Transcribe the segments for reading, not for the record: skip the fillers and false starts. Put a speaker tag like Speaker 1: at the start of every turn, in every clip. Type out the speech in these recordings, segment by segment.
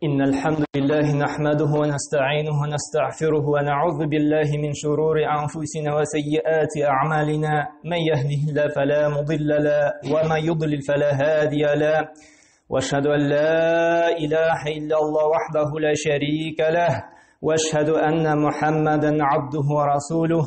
Speaker 1: إن الحمد لله نحمده ونستعينه ونستغفره ونعوذ بالله من شرور أنفسنا وسيئات أعمالنا من يهده الله فلا مضل له ومن يضلل فلا هادي له واشهد أن لا إله إلا الله وحده لا شريك له واشهد أن محمدا عبده ورسوله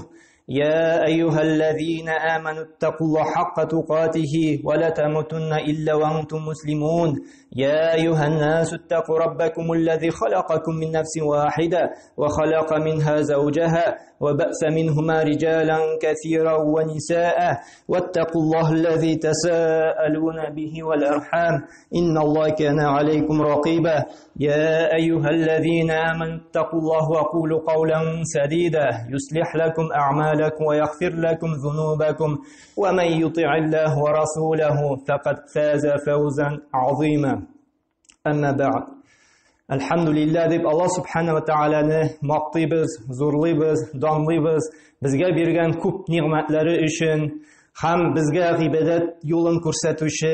Speaker 1: يا أيها الذين آمنوا اتقوا الله حق تقاته ولا تموتن إلا وأنتم مسلمون يا أيها الناس اتقوا ربكم الذي خلقكم من نفس واحدة وخلق منها زوجها وبأس منهما رجالا كثيرا ونساء واتقوا الله الذي تساءلون به والأرحام إن الله كان عليكم رقيبا يا أيها الذين آمنوا اتقوا الله وقولوا قولا سديدا يصلح لكم أعمالكم ويغفر لكم ذنوبكم ومن يطع الله ورسوله فقد فاز فوزا عظيما أما بعد Әлхәмдүлилләһ дип Аллаһ Субхана ва Тааляны мактыйбыз, зурлыйбыз, данлыйбыз. Безгә биргән күп нигъмәтләре өчен һәм безгә гыйбадәт юлын күрсәтүче,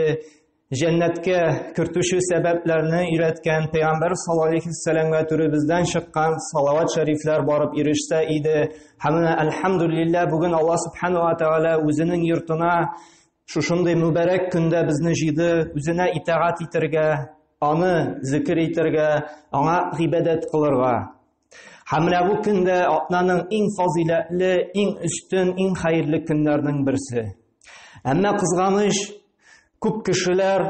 Speaker 1: җәннәткә кертүче сәбәпләрне өйрәткән Пәйгамбәр саллаллаһу алейхи вәсәләмгә төребездән чыккан салават шәрифләр барып ирешсә иде. Һәм менә әлхәмдүлилләһ бүген Аллаһ Субхана ва Тааля үзенең йортына Шушындый мөбарәк көндә безне җыйды, үзенә итагать итәргә, аны зикер итәргә, аңа гыйбадәт кылырга. Һәм менә бу көндә атнаның иң фазыйләтле, иң өстен, иң хәерле көннәрнең берсе. Әмма кызганыч, күп кешеләр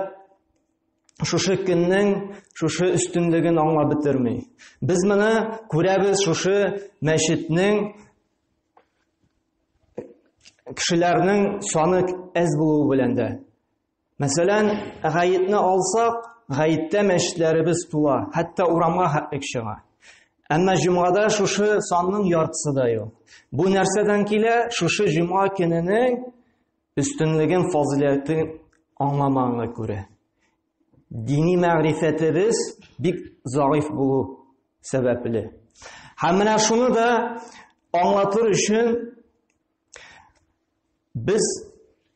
Speaker 1: шушы көннең шушы өстенлеген аңлап бетерми. Без моны күрәбез шушы мәчетнең кешеләрнең саны әз булуы белән дә. Мәсәлән, гаетне алсак, гаеттә мәчетләребез тула, хәтта урамга хәтлек чыга. Әмма җомгада шушы санның яртысы да юк. Бу нәрсәдән килә? Шушы җомга көненең өстенлеген, фазыйләтен аңламаганга күрә. Дини мәгърифәтебез бик заиф булу сәбәпле. Һәм менә шуны да аңлатыр өчен без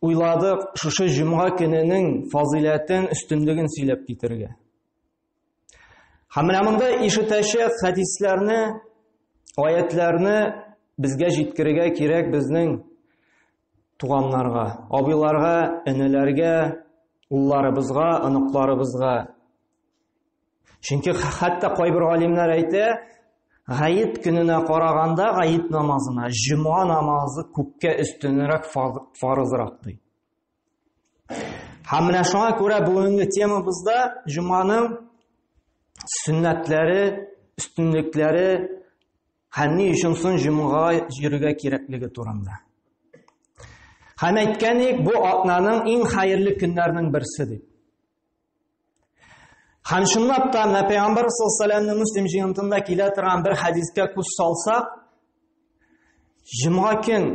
Speaker 1: уйладык шушы җомга көненең фазыйләтен, өстенлеген сөйләп китергә. Һәм менә монда ишетәчәк хәдисләрне, аятларны безгә җиткерергә кирәк безнең туганнарга, абыйларга, энеләргә, улларыбызга, оныкларыбызга. Чөнки хәтта кайбер галимнәр әйтә, Гает көненә караганда гает намазына җомга намазы күпкә өстенрәк, фарызрак ди. Һәм менә шуңа күрә бүгенге темабызда җомганың сөннәтләре, өстенлекләре һәм ни өчен соң җомгага йөрергә кирәклеге турында. Һәм әйткән бу атнаның иң хәерле көннәренең берсе дип. Һәм чынлап та менә Пәйгамбәр саллаллаһу алейһи ва Муслим җыентында килә торган бер хәдискә күз салсак, җомга көн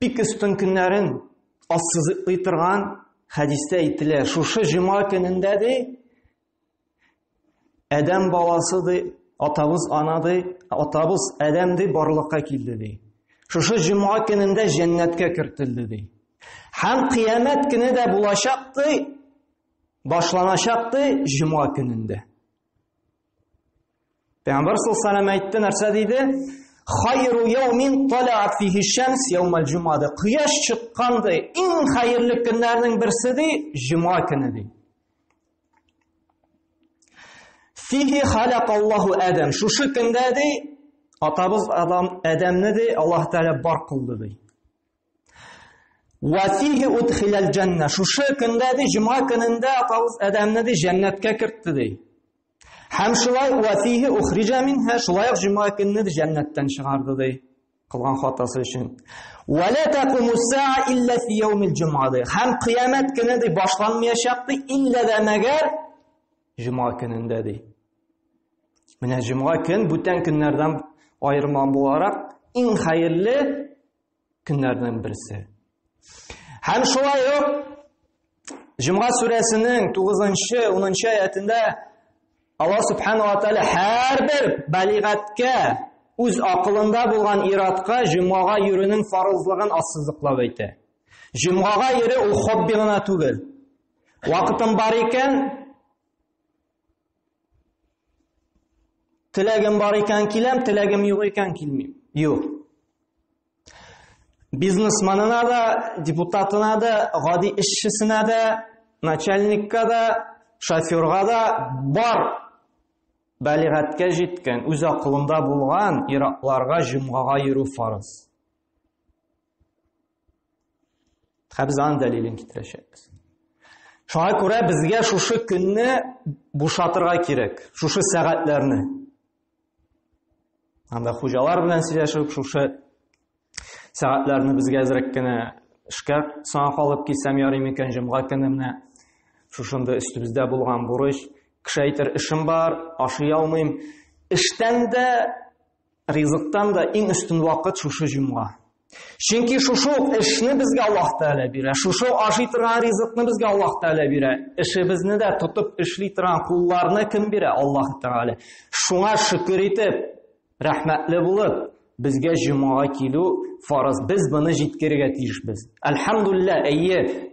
Speaker 1: бик өстен көннәрен ассызыклый торган хәдистә әйтелә. Шушы җомга көнендә ди, Адәм баласы ди, атабыз ана ди, атабыз Адәм ди барлыкка килде ди. Шушы җомга көнендә җәннәткә кертелде ди. Һәм кыямәт көне дә булачак ди, башланачак ди җомга көнендә. Пәйгамбәр саллаллаху алейһи әйтте, нәрсә диде? Хайру яумин талаат фихи шамс яумал җума ди. Кояш чыккан ди, иң хәерле көннәрнең берсе ди, җомга көне ди. Фихи халакаллаху Адам. Шушы көндә ди, атабыз Адам Адамны ди, Аллаһ Тәгалә бар кылды ди. Ва фихи удхилал җанна. Шушы көндә ди, җомга көнендә атабыз Адамны ди, җәннәткә кертте ди. Һәм шулай ва фихи ухриҗа минһа, шулай ук җомга көнне җәннәттән чыгарды ди. Кылган хатасы өчен. Ва ла тақуму саа илля фи яумил җумъа ди. Һәм кыямәт көне ди башланмаячак ди, илля дә мәгәр җомга көнендә ди. Менә җомга көн бүтән көннәрдән аерма буларак иң хәерле көннәрнең берсе. Һәм шулай ук Җомга сүрәсенең 9-нчы, 10-нчы аятында Аллаһ субхану ва тааля һәрбер балигатькә үз акылында булган иратка җомгага йөрүнең фарызлыгын ассызыклап әйтә. Җомгага йөрү ул хобби гына түгел. Вакытың бар икән, Теләгем бар икән киләм, теләгем юк икән килмим. Юк. Бизнесменына да, депутатына да, гади эшчесенә дә, начальникка да, шоферга да бар балигатькә җиткән, үз акылында булган ир-атларга җомгага йөрү фарыз. Һәм без аның дәлилен китерәчәкбез. Шуңа күрә безгә шушы көнне бушатырга кирәк, шушы сәгатьләрне. Анда хуҗалар белән сөйләшеп, шушы сәгатьләрне безгә әзрәк кенә эшкә соңа калып килсәм ярый микән, җомга көне менә шушында өстебездә булган бурыч. Кеше әйтер, эшем бар, ашый алмыйм. Эштән дә Ризыктан да иң өстен вакыт шушы җомга. Чөнки шушы ук эшне безгә Аллаһ Тәгалә бирә. Шушы ашый торган ризыкны безгә Аллаһ Тәгалә бирә. Эшебезне дә тотып эшли торган кулларны кем бирә? Аллаһ Тәгалә. Шуңа шөкер итеп, рәхмәтле булып, безгә җомгага килү фарыз. Без моны җиткерергә тиешбез. Әлхәмдулилла, әйе,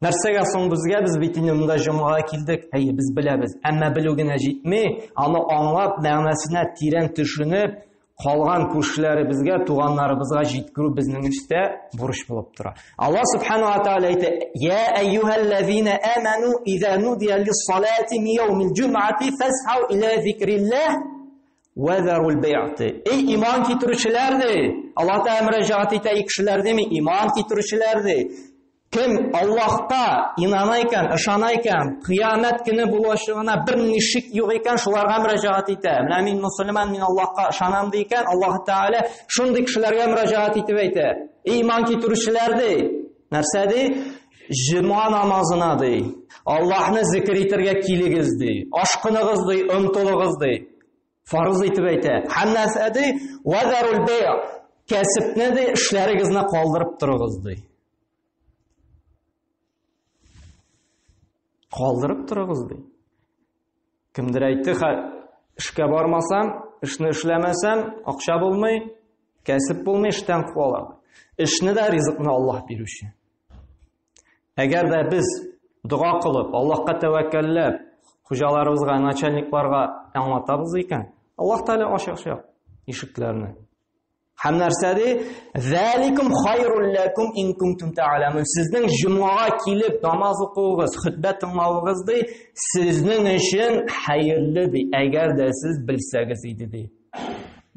Speaker 1: Нәрсәгә соң безгә? Без бит инде монда җомгага килдек. Әйе, без беләбез. Әмма белү генә җитми. Аны аңлап, мәгънәсенә тирән төшенеп, калган күршеләребезгә, туганнарыбызга җиткерү безнең өстә бурыч булып тора. Аллаһ субхану ва тааля әйтә: "Я әйюһәлләзина аману иза нудия лис-салати мин яумил җумъати фасхау ила зикриллаһ ва зарул бай'ти." Эй иман китерүчеләр ди. Аллаһ Тааля мөрәҗәгать итә кешеләр дими, иман китерүчеләр ди. Кем Аллаһка инана икән, ышана икән, кыямәт көне булачагына бер нишек юк икән, шуларга мөрәҗәгать итә. Менә мин мусульман, мин Аллаһка ышанам ди икән, Аллаһ Тәгалә шундый кешеләргә мөрәҗәгать итеп әйтә. Эй, иман китерүчеләр ди. Нәрсә ди? Җомга намазына ди. Аллаһны зикр итәргә килегез ди. Ашкыныгыз ди, омтылыгыз ди. Фарыз итеп әйтә. Һәм нәрсә ди? Вазарул бей. Кәсепне ди, эшләрегезне калдырып торыгыз ди. Калдырып торыгыз ди. Кемдер әйтте, ха, эшкә бармасам, эшне эшләмәсәм, акча булмый, кәсеп булмый, эштән куалар. Эшне дә ризыкны Аллаһ бирүче. Әгәр дә без дога кылып, Аллаһка тәвәккәлләп, хуҗаларыбызга, начальникларга аңлатабыз икән, Аллаһ Тәгалә ачачак ишекләрне. Һәм нәрсә ди? Заликум хайрул лакум ин кунтум та'ламун. Сезнең җомгага килеп намаз укуыгыз, хөтбә тыңлавыгыз ди, сезнең өчен хәерле ди, әгәр дә сез белсәгез иде ди.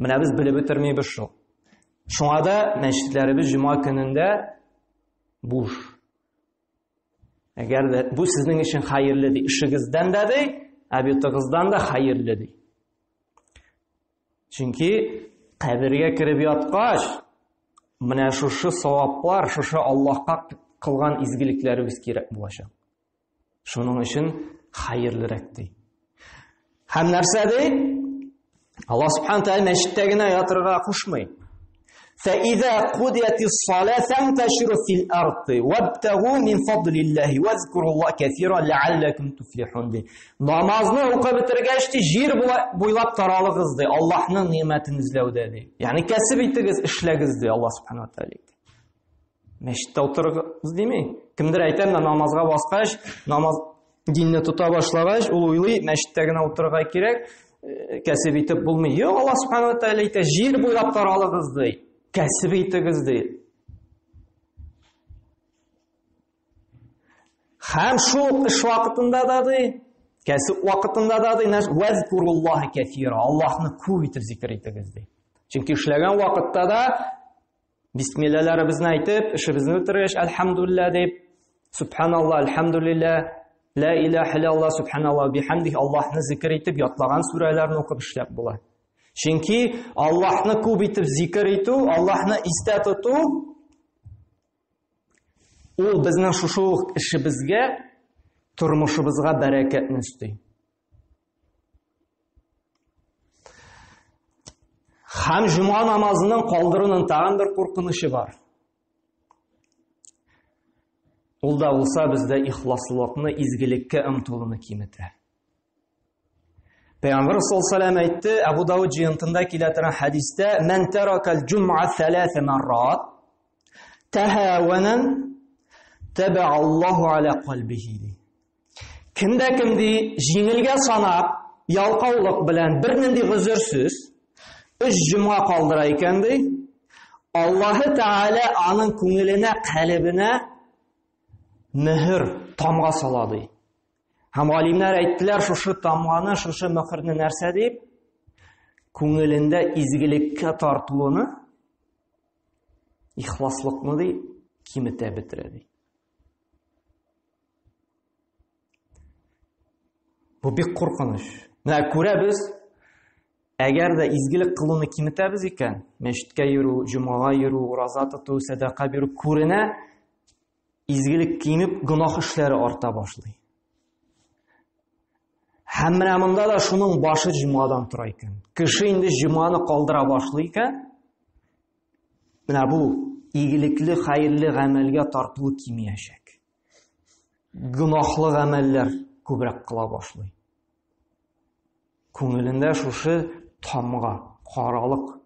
Speaker 1: Менә без белеп бетермибез шул. Шуңа да мәчетләребез җомга көнендә буш. Әгәр дә бу сезнең өчен хәерле ди, эшегездән дә ди, әбитыгыздан да хәерле ди. Чөнки кабергә кереп яткач, менә шушы саваплар, шушы Аллаһка кылган изгелекләребез кирәк булачак. Шуның өчен хәерлерәк ди. Һәм нәрсә ди? Аллаһ субхана тәгалә мәчеттә генә ятырга кушмый. فإذا قضيت الصلاة فانتشروا في الأرض وابتغوا من فضل الله واذكروا الله كثيرا لعلكم تفلحون ди. Намазны укып бетергәч ди, җир буйлап таралыгыз ди, Аллаһның ни'мәтен эзләүдә ди. Ягъни кәсеп итегез, эшләгез ди Аллаһ субхана ва тааля. Мәчеттә утырыгыз дими. Кемдер әйтә, менә намазга баскач, намаз динне тота башлагач, ул уйлый, мәчеттә генә утырырга кирәк, э, кәсеп итеп булмый. Юк, Аллаһ субхана ва тааля әйтә, җир буйлап таралыгыз ди, кәсеп итегез ди. Һәм шул эш вакытында да ди, кәсеп вакытында да ди, вазкуруллаһа кәсира, Аллаһны күп итеп зикр итегез ди. Чөнки эшләгән вакытта да Бисмилләләребезне әйтеп, эшебезне бетергәч, әлхәмдүлиллә дип, субханалла, әлхәмдүлиллә, ла илаһа иллаллаһ, субханалла бихамдих, Аллаһны зикр итеп, ятлаган сүрәләрне укып эшләп була. Чөнки Аллаһны күп итеп зикр итү, Аллаһны истә тоту ул безнең шушы ук эшебезгә, тормышыбызга бәрәкәтне өсти. Һәм җомга намазының калдыруның тагын бер куркынычы бар. Ул да булса бездә ихласлыкны, изгелеккә омтылуны киметә. Пәйгамбер саллаллаху алейһи әйтте, Абу Дауд җыентында килә торган хәдистә, "Ман таракал җум'a thalatha маррат тахаванан таба Аллаһу аля калбихи." Кемдә кем ди, җиңелгә санап, ялкаулык белән бернинди гозерсез өч җомга калдыра икән ди, Аллаһы Тәгалә аның күңеленә, калебенә мөһер, тамга сала ди. Һәм галимнәр әйттеләр, шушы тамганы, шушы мөһерне нәрсә дип? Күңелендә изгелеккә тартылуны, ихласлыкны ди, киметә бетерә ди. Бу бик куркыныч. Менә күрәбез, әгәр дә изгелек кылуны киметәбез икән, мәчеткә йөрү, җомгага йөрү, ураза тоту, сәдака бирү күренә, изгелек кимеп, гөнаһ эшләре арта башлый. Һәм менә монда да шуның башы җомгадан тора икән. Кеше инде җомганы калдыра башлый икән, менә бу игелекле, хәерле гамәлгә тартылу кимиячәк. Гөнаһлы гамәлләр күбрәк кыла башлый. Күңелендә шушы тамга, каралык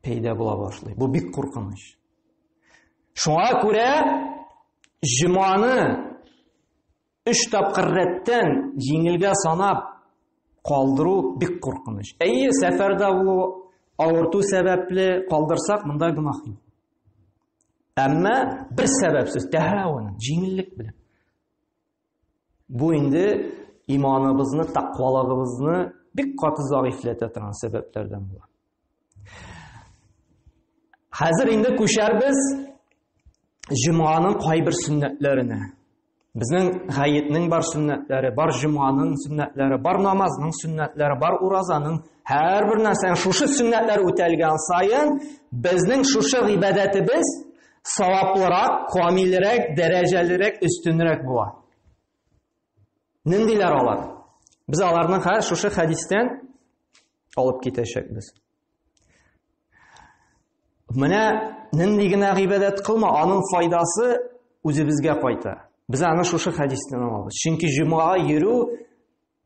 Speaker 1: пәйда була башлый. Бу бик куркыныч. Шуңа күрә җоманы өч тапкыр рәттән җиңелгә санап калдыру бик куркыныч. Әйе, сәфәрдә булу, авырту сәбәпле калдырсак, монда гөнаһ юк. Әмма бер сәбәпсез, тәһавун, җиңеллек белән. Бу инде иманыбызны, тәкъвалыгыбызны бик каты зәгыйфьләтә торган сәбәпләрдән була. Хәзер инде күчәрбез җомганың кайбер сөннәтләренә. Безнең гаетнең бар сөннәтләре, бар җомганың сөннәтләре, бар намазның сөннәтләре, бар уразаның һәрбер нәрсәнең шушы сөннәтләр үтәлгән саен безнең шушы гыйбадәтебез саваплырак, камилрәк, дәрәҗәлерәк, өстенрәк була. Ниндиләр алар? Без аларны хәзер шушы хәдистән алып китәчәкбез. Менә нинди генә гыйбадәт кылма, аның файдасы үзебезгә кайта. Без аны шушы хәдистән алабыз. Чөнки җомгага йөрү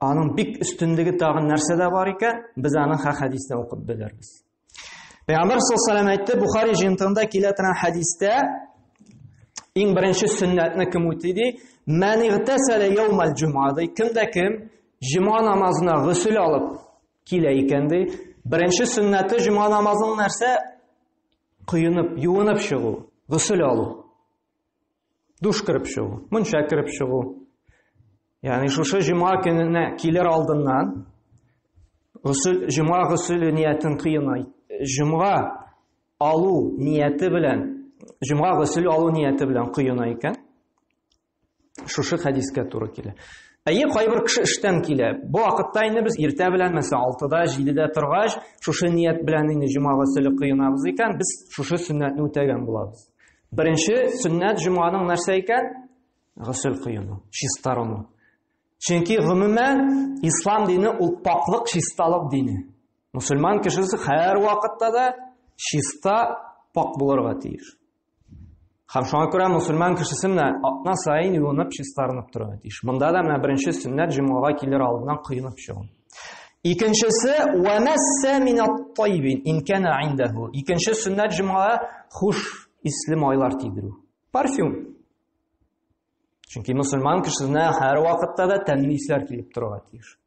Speaker 1: аның бик өстенлеге тагын нәрсәдә бар икән, без аны ха хәдистән укып белербез. Пәйгамбәр саллаллаху алейһи әйтте, Бухари җыентыгында килә торган хәдистә иң беренче сөннәтне кем үти ди? Мән игътасала яумал җума ди. Кем дә кем җомга намазына госел алып килә икән ди. Беренче сөннәте җомга намазының нәрсә? Коенып, юынып чыгу, госел алу. Душ кереп чыгу, мунча кереп чыгу. Ягъни шушы җомга көненә килер алдыннан госел җомга госел ниятен кыена, җомга алу нияте белән, җомга госел алу нияте белән коена икән. Шушы хәдискә туры килә. Әйе, кайбер кеше эштән килә. Бу вакытта инде без иртә белән, мәсәлән, 6-да, 7-дә торгач, шушы ният белән инде җомга госел кыенабыз икән, без шушы сөннәтне үтәгән булабыз. Беренче сөннәт җомганың нәрсә икән? Госел кыену, чистарыну. Чөнки гомумән ислам дине ул пакълык, чисталык дине. Мусульман кешесе һәр вакытта да чиста, пак булырга тиеш. Һәм шуңа күрә мусульман кешесе менә атна саен юынып, чистарынып торырга тиеш. Монда да менә беренче сөннәт җомгага килер алдыннан коенып чыгу. Икенчесе ва масса мин ат-тайбин ин кана индаху. Икенче сөннәт җомгага хуш исле майлар тидерү. Парфюм. Чөнки мусульман кешесенә һәр вакытта да тәмле исләр килеп торырга тиеш.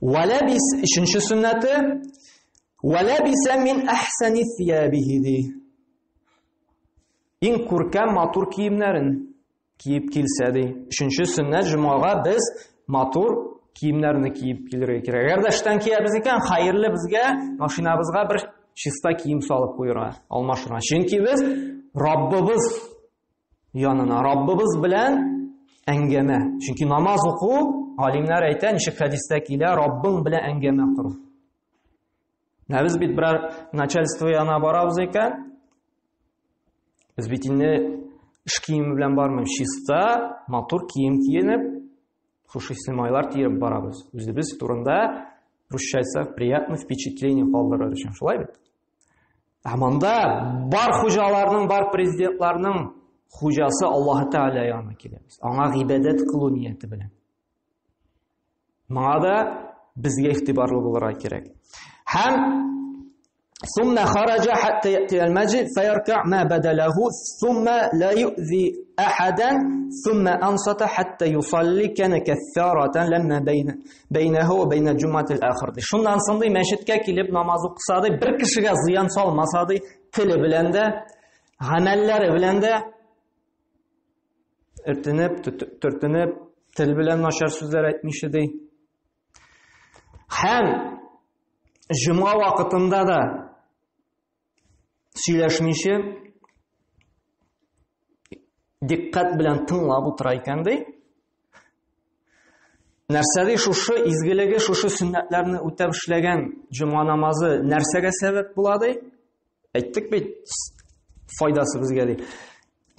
Speaker 1: Вәләбис өченче сөннәте Вәләбисә мин әхсәни сиябихи ди. Иң күркәм матур киемнәрен киеп килсә ди. Өченче сөннәт җомгага без матур киемнәрне киеп килергә кирәк. Әгәр дә эштән киябез икән, хәерле безгә машинабызга бер чиста кием салып куярга, алмашырга. Чөнки без Раббыбыз янына, Раббыбыз белән әңгәмә. Чөнки намаз уку, галимнәр әйтә, ничек хәдистә килә, Раббың белән әңгәмә кору. Менә без бит берәр начальство янына барабыз икән, без бит инде эш киеме белән бармыйбыз, чиста, матур кием киенеп, хуш исле майлар тиереп барабыз. Үзебез турында, русча әйтсәк, приятное впечатление калдырыр өчен. Шулай бит? Ә монда бар хуҗаларның, бар президентларның хуҗасы Аллаһ Тәгалә янына киләбез. Аңа гыйбадәт кылу нияте белән. Моңа да безгә игътибарлы булырга кирәк. Һәм ثم خرج حتى يأتي المسجد فيركع ما بدا له ثم لا يؤذي أحدا ثم أنصت حتى يصلي كان كفارة لما بينه وبين الجمعة الآخر. Шуннан соң ди мәчеткә килеп намаз укыса ди, бер кешегә зыян салмаса ди, теле белән дә, гамәлләре белән дә өртенеп, төртенеп, тел белән начар сүзләр әйтмичә ди. Һәм җомга вакытында да сөйләшмичә диккать белән тыңлап утыра икән ди. Нәрсә ди, шушы изгелеге, шушы сөннәтләрне үтәп эшләгән җомга намазы нәрсәгә сәбәп була ди? Әйттек бит, файдасы безгә ди.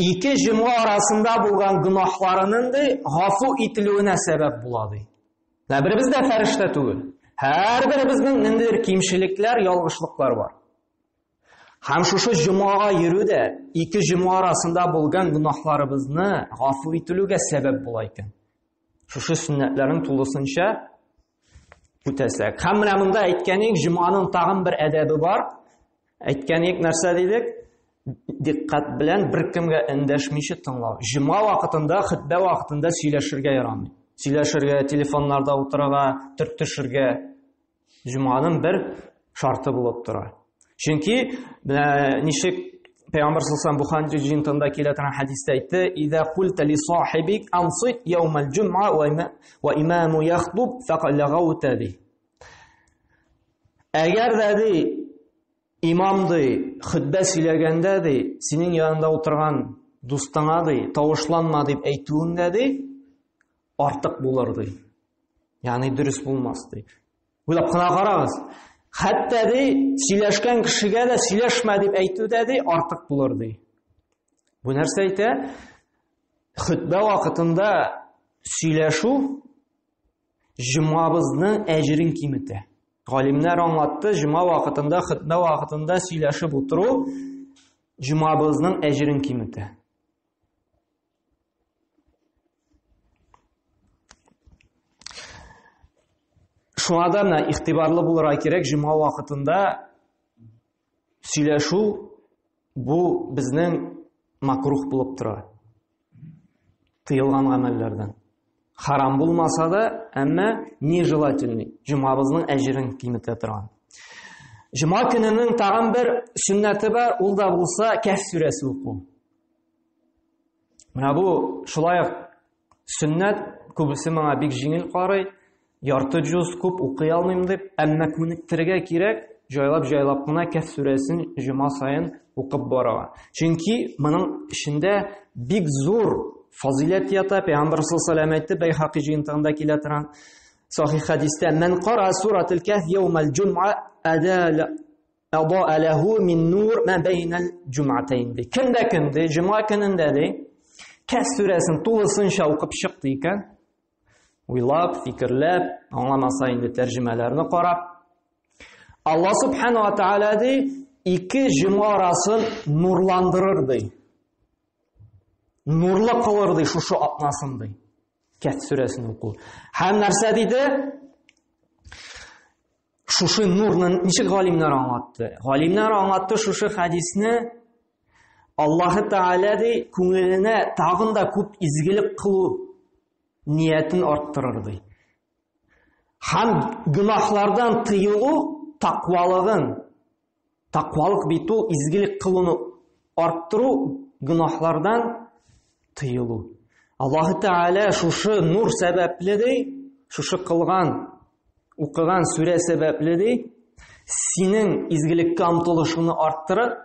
Speaker 1: Ике җомга арасында булган гөнаһларының ди гафу ителүенә сәбәп була ди. Менә беребез дә фәрештә түгел. Һәрберебезнең ниндидер кимчелекләр, ялгышлыклар бар. Һәм шушы җомгага йөрү дә ике җомга арасында булган гөнаһларыбызны гафу ителүгә сәбәп була икән. Шушы сөннәтләрен тулысынча үтәсәк. Һәм менә монда әйткән җомганың тагын бер әдәбе бар. Әйткән нәрсә дидек? Диккать белән беркемгә эндәшмичә тыңлау. Җомга вакытында, хөтбә вакытында сөйләшергә ярамый. Сөйләшергә, телефоннарда утырырга, төртешергә җомганың бер шарты булып тора. Чөнки менә ничек Пәйгамбәр саллаллаху Бухари җыентында килә торган хәдистә әйтте: "Иза култа ли сахибик ансит яумал җум'a ва имаму яхтуб фақад лагаута" ди. Әгәр дә ди имам ди хөтбә сөйләгәндә ди синең янында утырган дустыңа ди тавышланма дип әйтүең дә ди артык булыр ди. Ягъни дөрес булмас ди. Уйлап кына карагыз. Хәтта ди сөйләшкән кешегә дә сөйләшмә дип әйтү дә ди артык булыр ди. Бу нәрсә әйтә? Хөтбә вакытында сөйләшү җомгабызның әҗерен киметә. Галимнәр аңлатты, җомга вакытында, хөтбә вакытында сөйләшеп утыру җомгабызның әҗерен киметә. Шуңа да менә игътибарлы булырга кирәк, җомга вакытында сөйләшү бу безнең макрух булып тора. Тыелган гамәлләрдән. Харам булмаса да, әмма нежелательный, җомгабызның әҗерен киметә торган. Җомга көненең тагын бер сөннәте бар, ул да булса Кәһф сүрәсе уку. Менә бу шулай ук сөннәт, күбесе моңа бик җиңел карый, ярты җуз күп укый алмыйм дип, әмма күнектерергә кирәк, җайлап-җайлап кына Кәһф сүрәсен җомга саен укып барырга. Чөнки моның эчендә бик зур фазыйләт ята. Пәйгамбәр саллаллаху алейһи әйтте, Бәйһакый җыентыгында килә торган сахих хәдистә: "Ман кара суратул Кәһф яумал җум'a адала Ада'a ләһу мин нур ма бәйнәл җум'атайн ди. Кем дә кем ди, җомга көнендә ди, Кәһф сүрәсен тулысынча укып чыкты икән, уйлап, фикерләп, аңламаса инде тәрҗемәләрне карап, Алла субхана ва тааля ди, ике җомга арасын нурландырыр ди. Нурлы кылыр ди шушы атнасын ди. Кәһф сүрәсен уку. Һәм нәрсә диде? Шушы нурны ничек галимнәр аңлатты? Галимнәр аңлатты шушы хәдисне Аллаһы Тәгалә ди күңеленә тагын да күп изгелек кылу ниятен арттырыр ди. Һәм гөнаһлардан тыелу тақвалыгын, тақвалык бит ул изгелек кылуны арттыру, гөнаһлардан тыелу. Аллаһы Тәгалә шушы нур сәбәпле ди, шушы кылган, укыган сүрә сәбәпле ди, синең изгелеккә омтылышыңны арттырып,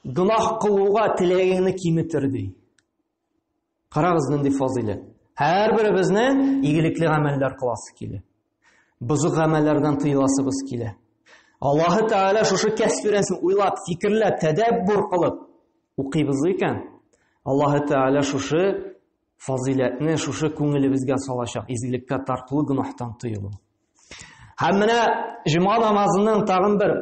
Speaker 1: гөнаһ кылуга теләгеңне киметер ди. Карагыз нинди фазыйләт. Һәрберебезнең игелекле гамәлләр кыласы килә. Бозык гамәлләрдән тыеласыбыз килә. Аллаһы Тәгалә шушы Кәһф сүрәсен уйлап, фикерләп, тәдәббур кылып укыйбыз икән, Аллаһы Тәгалә шушы фазыйләтне шушы күңелебезгә салачак, изгелеккә тартылу, гөнаһтан тыелу. Һәм менә җомга намазының тагын бер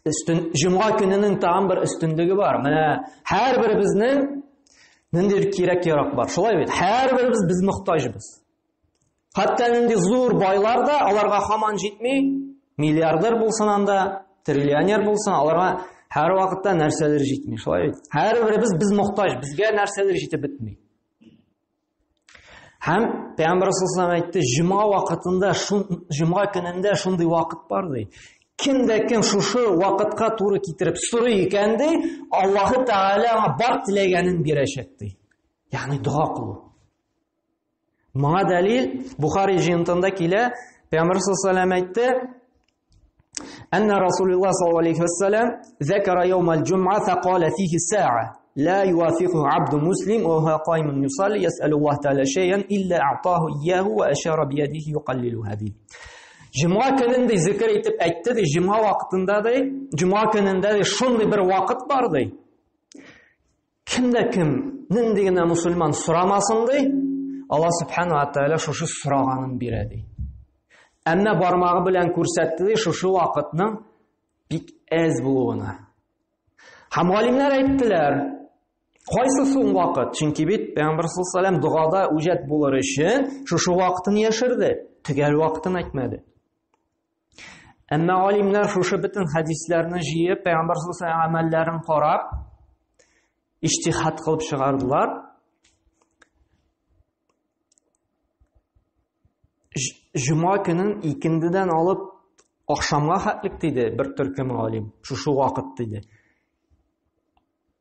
Speaker 1: өстен җомга көненең тагын бер өстенлеге бар. Менә һәрберебезнең ниндидер кирәк-ярак бар. Шулай бит? Һәрберебез без мохтаҗбыз. Хәтта нинди зур байлар да аларга һаман җитми, миллиардер булсын анда, триллионер булсын, аларга һәр вакытта нәрсәдер җитми, шулай бит? Һәрберебез без мохтаҗ, безгә нәрсәдер җитеп бетми. Һәм Пәйгамбәр саллаллаху әйтте, җомга вакытында, шун, җомга көнендә шундый вакыт бар ди. Кем дә кем шушы вакытка туры китереп сорый икән ди, Аллаһы Тәгалә аңа бар теләгәнен бирәчәк ди. Ягъни дога кылу. Моңа дәлил Бухари җыентында килә, Пәйгамбәр саллаллаху әйтте, أن رسول الله صلى الله عليه وسلم ذكر يوم الجمعة فقال فيه ساعة لا يوافقه عبد مسلم وهو قائم يصلي يسأل الله تعالى شيئا إلا أعطاه إياه وأشار بيده يقلل هذه Җомга көнен ди зикер итеп әйтте ди, җомга вакытында ди, җомга көнендә ди шундый бер вакыт бар ди. Кем дә кем нинди генә мусульман сорамасын ди, Алла субхану ва тааля шушы сораганын бирә ди. Әмма бармагы белән күрсәтте ди шушы вакытның бик әз булуына. Һәм галимнәр әйттеләр, кайсы соң вакыт? Чөнки бит Пәйгамбәр саллаллаху алейһи догада үҗәт булыр өчен шушы вакытын яшерде, төгәл вакытын әйтмәде. Әмма галимнәр шушы бөтен хәдисләрне җыеп, Пәйгамбәр саллаллаху алейһи гамәлләрен карап, иҗтихад кылып чыгардылар. Җома көнен икендедән алып ахшамга хәтлек диде бер төркем галим, шушы вакыт диде.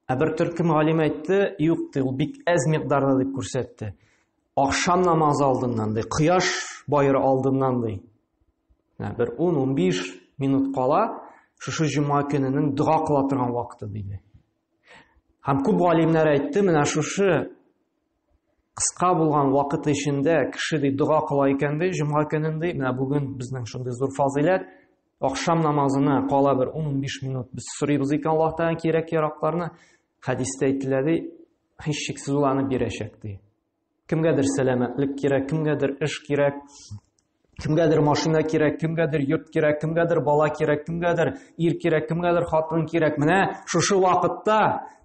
Speaker 1: Ә бер төркем галим әйтте, юк, ди, ул бик әз микъдарда дип күрсәтте. Ахшам намазы алдыннан ди, кояш баеры алдыннан ди. Менә бер 10-15 минут кала, шушы җомга көненең дога кыла торган вакыты диде. Һәм күп галимнәр әйтте, менә шушы кыска булган вакыт эчендә кеше ди дога кыла икән ди, җомга көнен ди, менә бүген безнең шундый зур фазыйләт, ахшам намазына кала бер 10-15 минут без сорыйбыз икән Аллаһтан кирәк-яракларны, хәдистә әйтелә ди, һичшиксез ул аны бирәчәк ди. Кемгәдер сәламәтлек кирәк, кемгәдер эш кирәк, кемгәдер машина кирәк, кемгәдер йорт кирәк, кемгәдер бала кирәк, кемгәдер ир кирәк, кемгәдер хатын кирәк. Менә шушы вакытта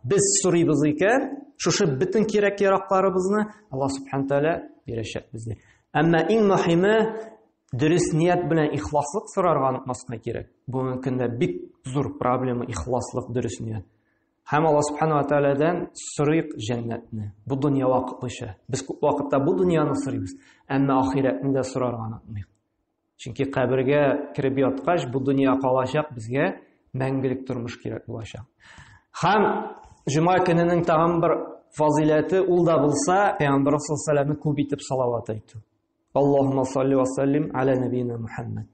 Speaker 1: без сорыйбыз икән, шушы бөтен кирәк-яракларыбызны Аллаһ субхана тәгалә бирәчәк безгә. Әмма иң мөһиме дөрес ният белән ихласлык сорарга онытмаска кирәк. Бүгенге көндә бик зур проблема ихласлык, дөрес ният. Һәм Алла субхана ва тәгаләдән сорыйк җәннәтне. Бу дөнья вакытлыча. Без күп вакытта бу дөньяны сорыйбыз, әмма ахирәтне дә сорарга онытмыйк. Чөнки кабергә кереп яткач, бу дөнья калачак, безгә мәңгелек тормыш кирәк булачак. Һәм җомга көненең тагын бер фазыйләте ул да булса, Пәйгамбәр саллаллаху алейһи күп итеп салават әйтү. Аллаһумма салли ва саллим аля набийна Мухаммад.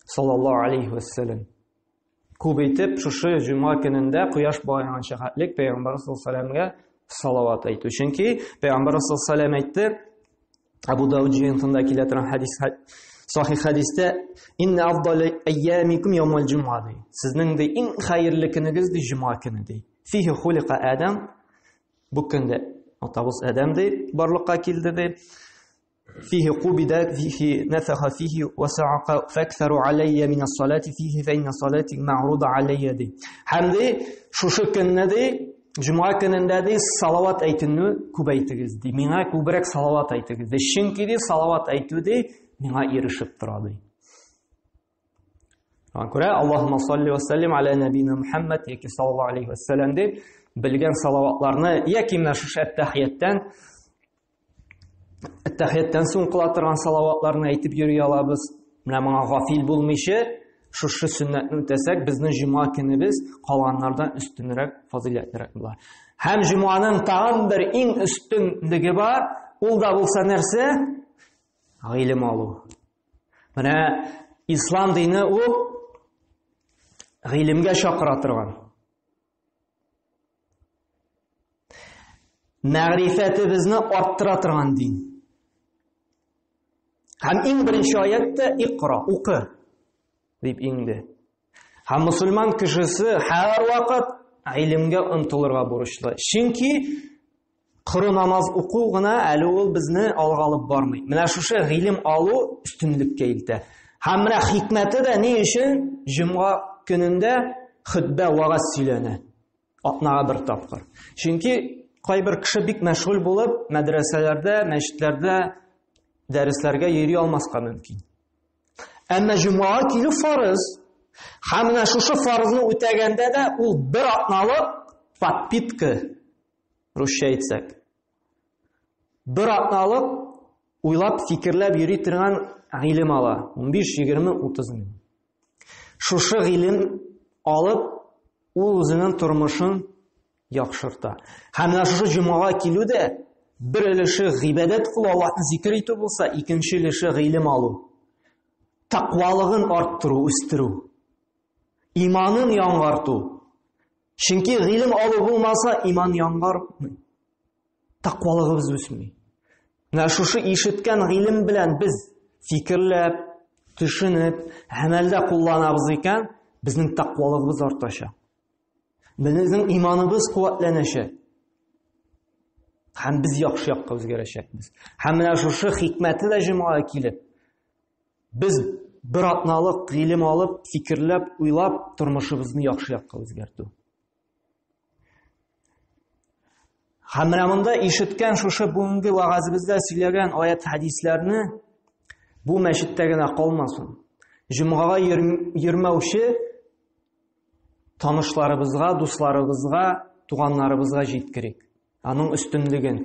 Speaker 1: Саллаллаху алейхи ва саллям. Күп итеп шушы җомга көнендә кояш баеганча хәтлек Пәйгамбәр саллаллаху алейһи салават әйтү. Чөнки Пәйгамбәр саллаллаху алейһи әйтте, Абу Дауд җыентында килә торган хәдис, сахих хәдистә, «Инна афдаль айямикум яумал җумга» ди. Сезнең ди иң хәерле көнегез ди җомга көне ди. Фихи хулика Адам. Бу көндә атабыз Адам ди барлыкка килде ди. فيه قبض فيه نفخ فيه وصعق فاكثروا علي من الصلاة فيه فإن صلاتي معروضة علي ди. Һәм ди шушы көнне ди җомга көнендә ди салават әйтүне күбәйтегез ди. Миңа күбрәк салават әйтегез ди. Чөнки ди салават әйтү ди миңа ирешеп тора ди. Шуңа күрә Аллаһумма салли ва саллим аля набина Мухаммад яки саллаллаху алейхи ва саллям дип белгән салаватларны яки менә шушы әттәхияттән әттәхияттән соң кыла торган салаватларны әйтеп йөри алабыз. Менә моңа гафил булмыйча шушы сөннәтне үтәсәк, безнең җомга көнебез калганнардан өстенрәк, фазыйләтлерәк була. Һәм җомганың тагын бер иң өстенлеге бар, ул да булса нәрсә? Гыйлем алу. Менә ислам дине ул гыйлемгә чакыра торган. Мәгърифәтебезне арттыра торган дин. Һәм иң беренче аятта икра, укы дип иңде. Һәм мусульман кешесе һәрвакыт гыйлемгә омтылырга бурычлы. Чөнки коры намаз уку гына әле ул безне алга алып бармый. Менә шушы гыйлем алу өстенлеккә илтә. Һәм менә хикмәте дә ни өчен җомга көнендә хөтбә вагаз сөйләнә. Атнага бер тапкыр. Чөнки кайбер кеше бик мәшгуль булып, мәдрәсәләрдә, мәчетләрдә дәресләргә йөри алмаска мөмкин. Әмма җомгага килү фарыз. Һәм менә шушы фарызны үтәгәндә дә ул бер атналык подпитка, русча әйтсәк. Бер атналык уйлап, фикерләп йөри торган гыйлем ала. 15, 20, 30 минут. Шушы гыйлем алып, ул үзенең тормышын яхшырта. Һәм менә шушы җомгага килү дә бер өлеше гыйбадәт кылу, Аллаһны зикер итү булса, икенче өлеше гыйлем алу. Тәкъвалыгын арттыру, үстерү. Иманын яңарту. Чөнки гыйлем алу булмаса, иман яңармый. Тәкъвалыгыбыз үсми. Менә шушы ишеткән гыйлем белән без фикерләп, төшенеп, гамәлдә кулланабыз икән, безнең тәкъвалыгыбыз артачак. Безнең иманыбыз куәтләнәчәк. Һәм без яхшы якка үзгәрәчәкбез. Һәм менә шушы хикмәте дә җомгага килеп, без бер атналык гыйлем алып, фикерләп, уйлап, тормышыбызны яхшы якка үзгәртү. Һәм менә монда ишеткән шушы бүгенге вәгазебездә сөйләгән аят хәдисләрне бу мәчеттә генә калмасын. Җомгага йөрмәүче танышларыбызга, дусларыбызга, туганнарыбызга җиткерик. Аның өстенлеген.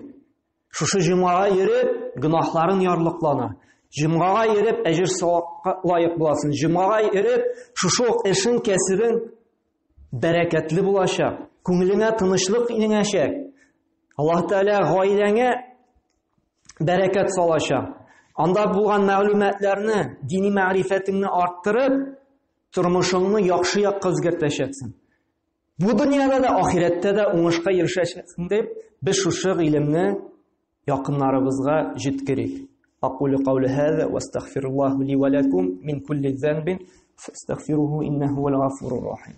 Speaker 1: Шушы җомгага йөреп, гөнаһларын ярлыклана. Җомгага йөреп, әҗер савапка лаек буласың. Җомгага йөреп, шушы ук эшең, кәсебең бәрәкәтле булачак. Күңелеңә тынычлык иңәчәк. Аллаһ Тәгалә гаиләңә бәрәкәт салачак. Анда булган мәгълүматларны, дини мәгърифәтеңне арттырып, тормышыңны яхшы якка үзгәртәчәксең. Бу дөньяда да, ахирәттә дә уңышка ирешәчәксең дип, без шушы гыйлемне якыннарыбызга җиткерик. Акулю каули һаза ва астагфируллаһу ли ва лакум мин кулли занбин фастагфируһу иннаһу хуал гафурур рахим.